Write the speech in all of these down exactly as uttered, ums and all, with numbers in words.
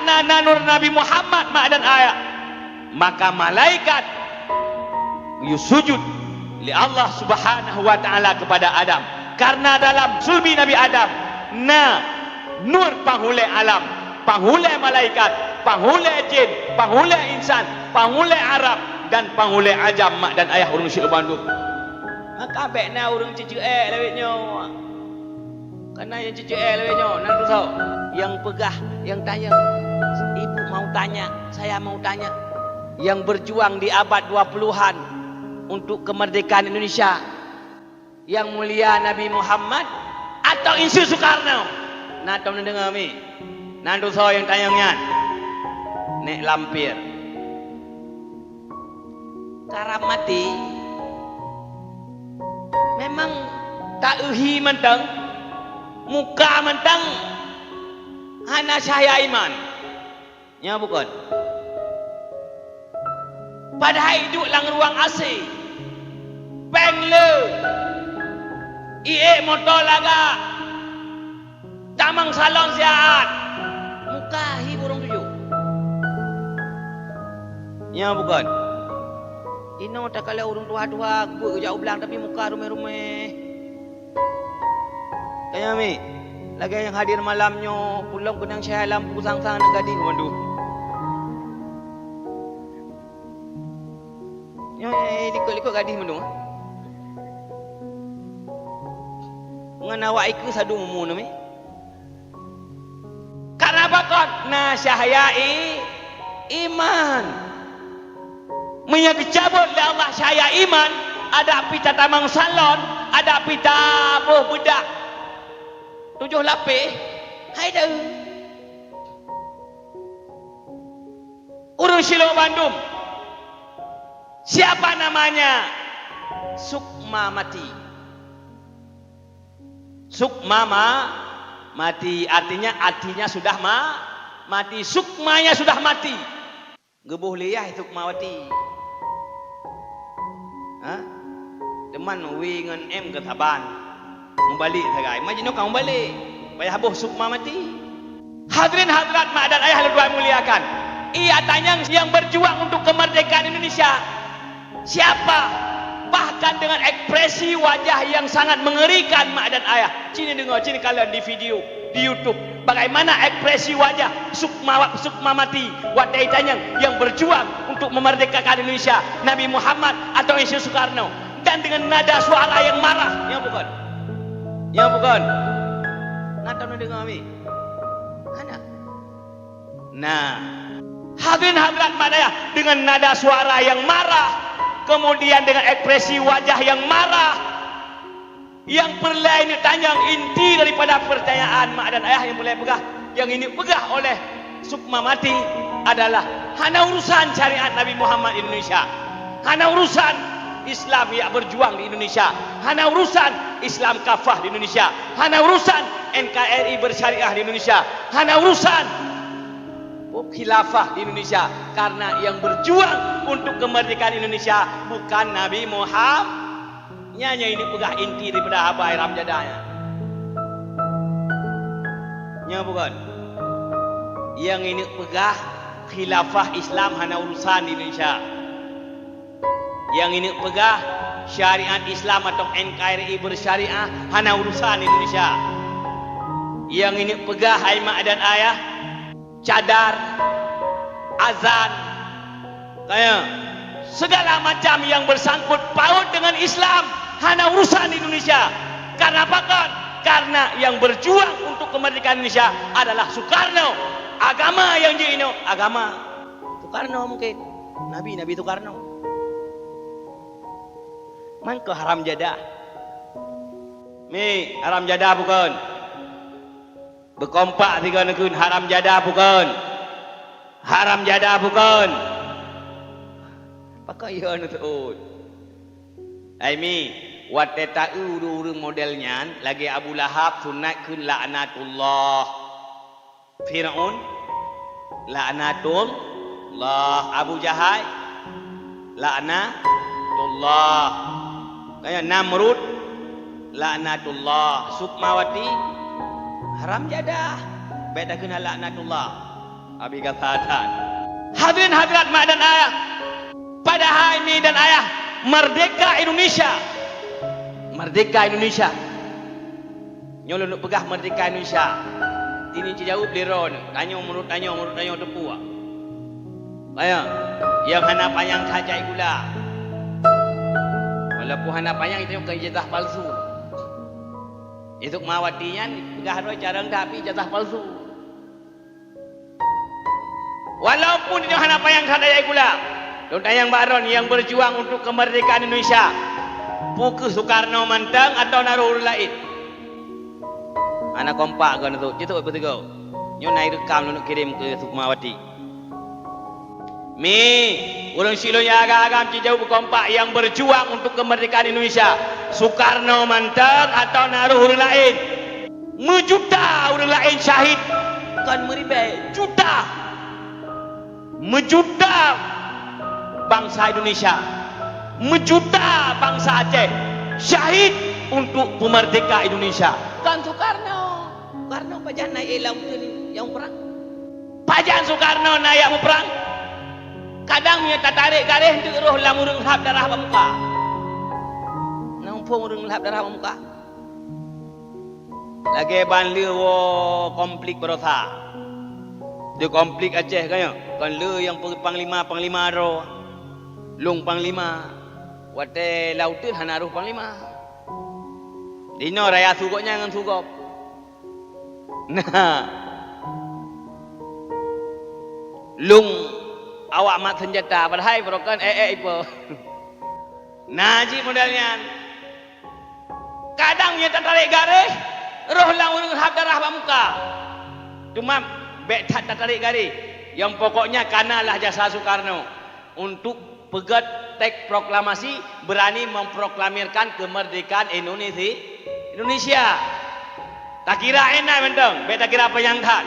Na, na nur Nabi Muhammad mak dan ayah, maka malaikat geuyue sujud lé Allah Subhanahu wa Ta'ala keupada Adam. Kareuna dalam sulbi Nabi Adam na nur panghulée alam, panghulée malaikat, panghulée jén, panghulée insan, panghulée Arab, dan panghulée ajam mak dan ayah ureuëng syedara bandum. Maka bék na ureuëng ceuceuék lawét nyoe. Kareuna nyang ceuceuék lagée nyoe, na tusoe. Nyang peugah, nyang tanyong, ibu mau tanya, saya mau tanya. Yang berjuang di abad dua puluhan untuk kemerdekaan Indonesia, Yang Mulia Nabi Muhammad atau Insu Soekarno? Na tom neudeungoe mi? Na tusoe nyang tanyong nyan? Nék lampir. Karam maté. Memang ta-eu hi mantong, muka mantong hana cahya iman. Nyo bukon? Padahai iduek lam ruang asé, péng le, iék moto lagak, tamong salon siat, muka hi ureuëng tujoh. Nyo bukon? Inoe takalon ureuëng tuha-tuha geubeuk jak u blang tapi muka ruméh-ruméh. Tanyoe mi, lagée nyang hadir malam nyoe, peulom keunong cahya lampu sang-sang aneuk gadih mandum. Nyoe likot-likot gadih mandum. Ngon awak ikeue sadum umu nyoe mi. Karena pakon? Na cahya i-, iman. Meunyoe geucabot lé Allah cahya iman, adak pih tatamong salon, adak pih taboh beudak tujoh lapéh, hai deuh. Ureuëng syedara bandum, siapa namanya? Sukma mati. Sukma ma-, mati, artinya hatinya sudah ma-, mati. Sukmanya sudah mati. Geuboh lé yah Sukmawati. Ha? Teuma W ngon M keu saban. Mubalek sagai. Meunan jinoe ka mubalek. Payah boh Sukmawati. Hadirin hadirat mak dan ayah lôn tuan muliakan. Ia tanyong yang berjuang untuk kemerdekaan Indonesia. Siapa? Bahkan dengan ekspresi wajah yang sangat mengerikan mak dan ayah. Cini deungoe, cini kalon di video, di YouTube. Bagaimana ekspresi wajah Sukma-, Sukmawati watée tanyong yang berjuang untuk memerdekakan Indonesia, Nabi Muhammad atau Insinyur Soekarno. Dan dengan nada suara yang marah. Nyang bukon? Nyang bukon? Na tom neudeungoe mi? Hana. Nah, hadirin hadirat mak dan ayah, dengan nada suara yang marah, kemudian dengan ekspresi wajah yang marah, yang peureulée neutanyong inti daripada pertanyaan mak dan ayah yang peureulée peugah, yang ini peugah oleh Sukmawati adalah hana urusan syariat Nabi Muhammad di Indonesia, hana urusan Islam yang berjuang di Indonesia, hana urusan Islam kafah di Indonesia, hana urusan N K R I bersyariah di Indonesia, hana urusan khilafah di Indonesia, karena yang berjuang untuk kemerdekaan Indonesia bukan Nabi Muhammad. Nyan nyang ineuk peugah inti daripada haba Haram Jadah nyan. Nyan bukon? Nyang ineuk peugah khilafah Islam hana urusan di Indonesia. Nyang ineuk peugah syariat Islam atau N K R I bersyariah hana urusan Indonesia. Nyang ineuk peugah hai mak dan ayah, cadar, azan, kaya segala macam yang bersangkut paut dengan Islam hana urusan Indonesia. Karena pakon? Karena yang berjuang untuk kemerdekaan Indonesia adalah Soekarno. Agama yang jinoe agama Soekarno mungkin. Nabi, Nabi Soekarno. Mangko Haram Jadah. Mi, Haram Jadah bukon? Beukompak sigoe neukheun, Haram Jadah bukon? Haram Jadah bukon? Pakon yo neuseuôt? Hai mi, watée ta-eu ureuëng-ureuëng model nyan, lagée Abu Lahab sunat kheun laknatullah. Firaun, laknatullah. Abu Jahal, laknatullah. Kaya Namrud, laknatullah. Sukmawati, Haram Jadah. Bék takheun laknatullah. Abi kata that. Hadirin hadirat mak dan ayah, padahai mi dan ayah, merdeka Indonesia. Merdeka Indonesia. Nyoe lôn peugah merdeka Indonesia. Ini jijaweueb lé droeneuh. Tanyoe meunurot tanyoe, meunurot tanyoe teupeu. Ayah, nyang hana panyang that jai gula. Walaupun hana panyang, itu bukan ijazah palsu. Sukmawati nyan peugah droe carông, tapi ijazah palsu. Walaupun inyoe hana panyang that jai gula, lôn tanyong bak droeneuh nyang berjuang untuk kemerdekaan Indonesia, peu kheueh Sukarno mantong atawa na roh ureuëng laén? Hana kompak keuneuk, jiteuek beuteugoe. Nyoe na ireukam lôn kirém keu Sukmawati. Mi, ureuëng syiek lôn nyang agam-agam jijaweueb beukompak nyang berjuang untuk kemerdekaan Indonesia, Sukarno mantong atawa na roh ureuëng laén? Meujuta ureuëng laén syahid, kon meuribée, juta. Meujuta bansa Indonesia, meujuta bansa Aceh syahid untuk peumerdeka Indonesia. Kon Sukarno. Sukarno pajan na ék lam uteuen nyang muprang? Pajan Sukarno na ék muprang? Kadang meunyoe tatarek garéh, teuk roh lam ureuëng lhab darah bak muka. Na muphom ureuëng lhab darah bak muka? Lagée ban lheueh woe konflik baroesa. Di konflik Aceh ka nyoe, kon lé nyang pe-, panglima-panglima droe. Lôn panglima, watée lam uteuen hana roh panglima. Dinoe raya su gobnyan ngon su gob. Nah. Lôn awak mat seunjata, padahai barokon ék-ék ipo. Na jih model nyan. Kadang meunyoe tatarek garéh, roh lam ureuëng lhab darah bak muka. Teuma bék that tatarek garéh. Nyang pokoknya kanalah jasa Sukarno untuk peugét teks proklamasi, berani memproklamirkan kemerdekaan Indonesi-, Indonesia. Takira ék na mantong, bék takira panyang that.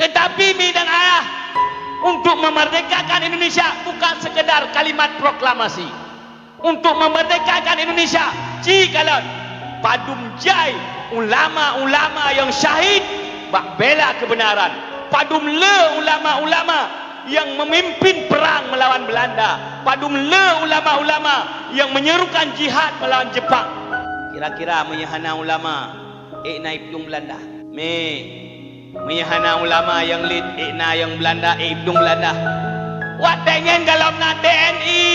Tetapi mi dan ayah, untuk memerdekakan Indonesia bukan sekedar kalimat proklamasi. Untuk memerdekakan Indonesia, ci kalon padum jai ulama-ulama nyang syahid bak bela kebenaran, padum lé ulama-ulama nyang memimpin perang melawan Belanda, padum lé ulama-ulama nyang menyerukan jihad melawan Jepang. Kira-kira meunyoe hana ulama, ék na iplueng Belanda. Mi, meunyoe hana ulama nyang lét, ék na nyang Belanda, ék iplueng Belanda. Watée nyan gohlom na T N I.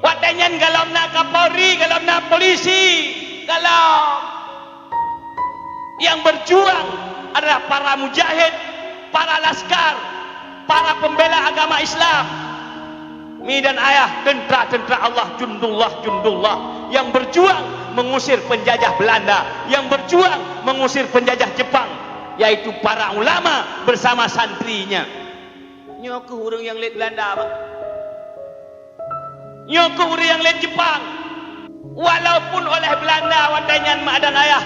Watée nyan gohlom na Kapolri, gohlom na polisi. Gohlom. Yang berjuang adalah para mujahid, para laskar, para pembela agama Islam. Mi dan ayah, tentara-tentara Allah, jundullah, jundullah, yang berjuang mengusir penjajah Belanda, yang berjuang mengusir penjajah Jepang, yaitu para ulama bersama santrinya. Nyoe kheueh ureuëng nyang lét Belanda, bah. Nyoe kheueh ureuëng nyang lét Jepang. Walaupun oleh Belanda watée nyan mak dan ayah,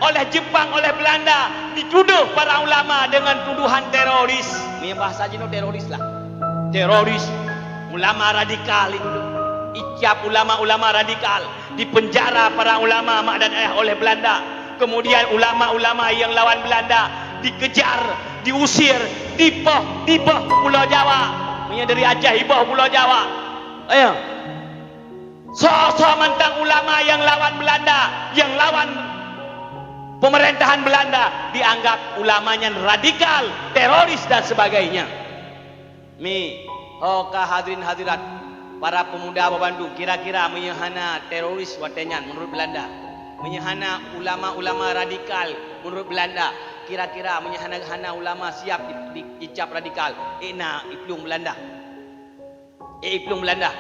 oleh Jepang, oleh Belanda, dituduh para ulama dengan tuduhan teroris. Nyoe bahasa jinoe teroris lah. Teroris, ulama radikal itu. Icap ulama-ulama radikal, dipenjara para ulama mak dan ayah oleh Belanda. Kemudian ulama-ulama yang lawan Belanda dikejar, diusir, dipoh, diboh Pulo Jawa. Meunyoe dari Aceh iboh Pulo Jawa. Ayo. Soe-soe mantong ulama nyang lawan Belanda, nyang lawan pemerintahan Belanda, dianggap ulama nyan radikal, teroris dan sebagainya. Mi, ho ka hadirin hadirat, para pemuda babandum, kira-kira meunyoe hana teroris watée nyan meunurot Belanda, meunyoe hana ulama-ulama radikal meunurot Belanda, kira-kira meunyoe hana, hana ulama siab di, di, dicap radikal, ék na iplueng Belanda. Ék iplueng Belanda.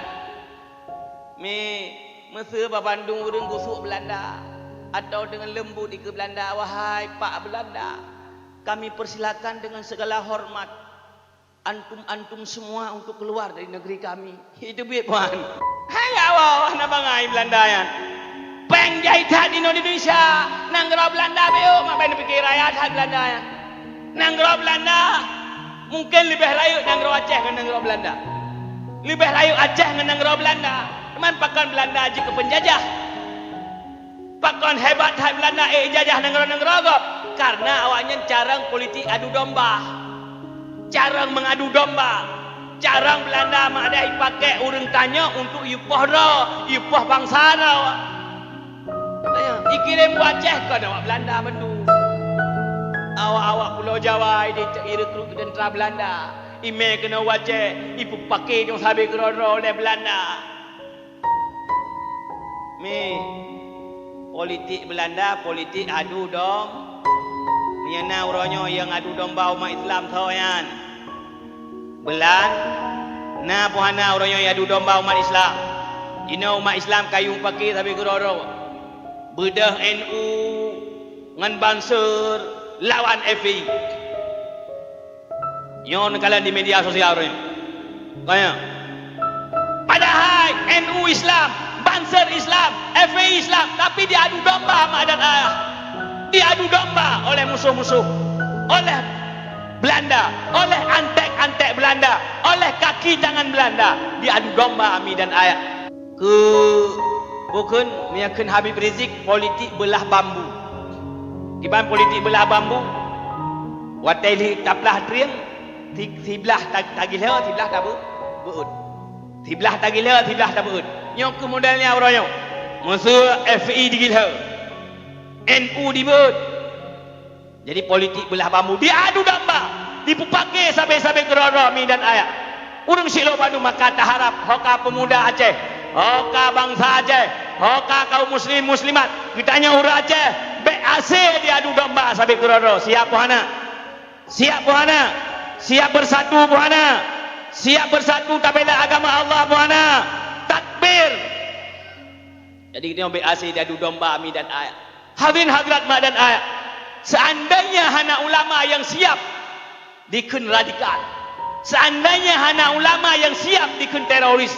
Mi, meuseu babandum ureuëng gusuk Belanda, atau dengan lembut dikeue Belanda, "Wahai Pak Belanda, kami persilakan dengan segala hormat antum-antum semua untuk keluar dari negeri kami." Itu biet, Puan. Hai ya Allah, hana bangai Belanda nyan. Péng jai that di Indonesia, nanggroe Belanda beu, mak bai neupike raya that Belanda nyan. Nanggroe Belanda mungkin leubeh rayeuk nanggroe Aceh ngon nanggroe Belanda. Leubeh rayeuk Aceh ngon nanggroe Belanda. Teuma pakon Belanda jeuet keu peunjajah? Pakon hebat that Belanda ék jajah nanggroe-nanggroe gob? Karena awaknyan carông politik adu domba. Carông mengadu domba. Carông Beulanda madah ipakék ureuëng tanyoe untuk ipoh droe, ipoh bansa droe. Ikirém u Aceh kon awak Beulanda bandum. Awak-awak Pulo Jawa irekrut teuntara Beulanda. Imé keunoe u Aceh, ipeupaké nyang sabe keudroe-droe lé Beulanda. Mi, politik Beulanda, politik adu dom. Meunyoe na uroe nyoe nyang adu domba umat Islam tho nyan. Beulanda, na pun hana uroe nyoe adu domba umat Islam. Inoe umat Islam ka ipaké sabe keudroe-droe. Beudôh N U ngon Banser lawan F I. Nyoe neukalon di media sosial uroe nyoe. Kaya. Padahai N U Islam, Banser Islam, F I Islam, tapi diadu domba mak dan ayah. Diadu domba oleh musuh-musuh, oleh Beulanda, oleh antek-antek Beulanda, oleh kaki tangan Beulanda, diadu domba ami dan ayah. Keu bukon meunyoe kheun Habib Rizik politik beulah bambu. Kiban politik beulah bambu? Watée lheueh taplah trieng, si-, siblah ta-, tagilhée, siblah tabeu-, beuet. Siblah tagilhée, siblah tabeuet. Nyoe keuh model nyan uroe nyoe. Meuseu F I digilhée, N U dibeuet. Jadi politik beulah bambu, diadu domba, dipeupaké sabe-sabe keudroe-droe mi dan ayah. Ureuëng siloe bandum maka taharab, ho ka peumuda Aceh, ho ka bansa Aceh, ho ka kaum muslim muslimat, geutanyoe ureuëng Aceh, bék asé diadu domba sabe keudroe-droe, siap peu hana? Siap peu hana? Siap beusatu peu hana? Siap beusatu tabela agama Allah peu hana? Takbir! Jadi geutanyoe bék asé diadu domba mi dan ayah. Hadirin hadirat mak dan ayah, seandainya hana ulama nyang siap dikheun radikal, seandainya hana ulama nyang siap dikheun teroris,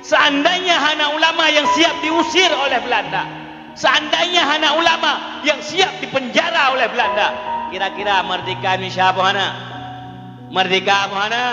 seandainya hana ulama nyang siap diusir oleh Beulanda, seandainya hana ulama nyang siap dipeunjara oleh Beulanda, kira-kira meurdeka Indonesia peu hana? Meurdeka peu hana?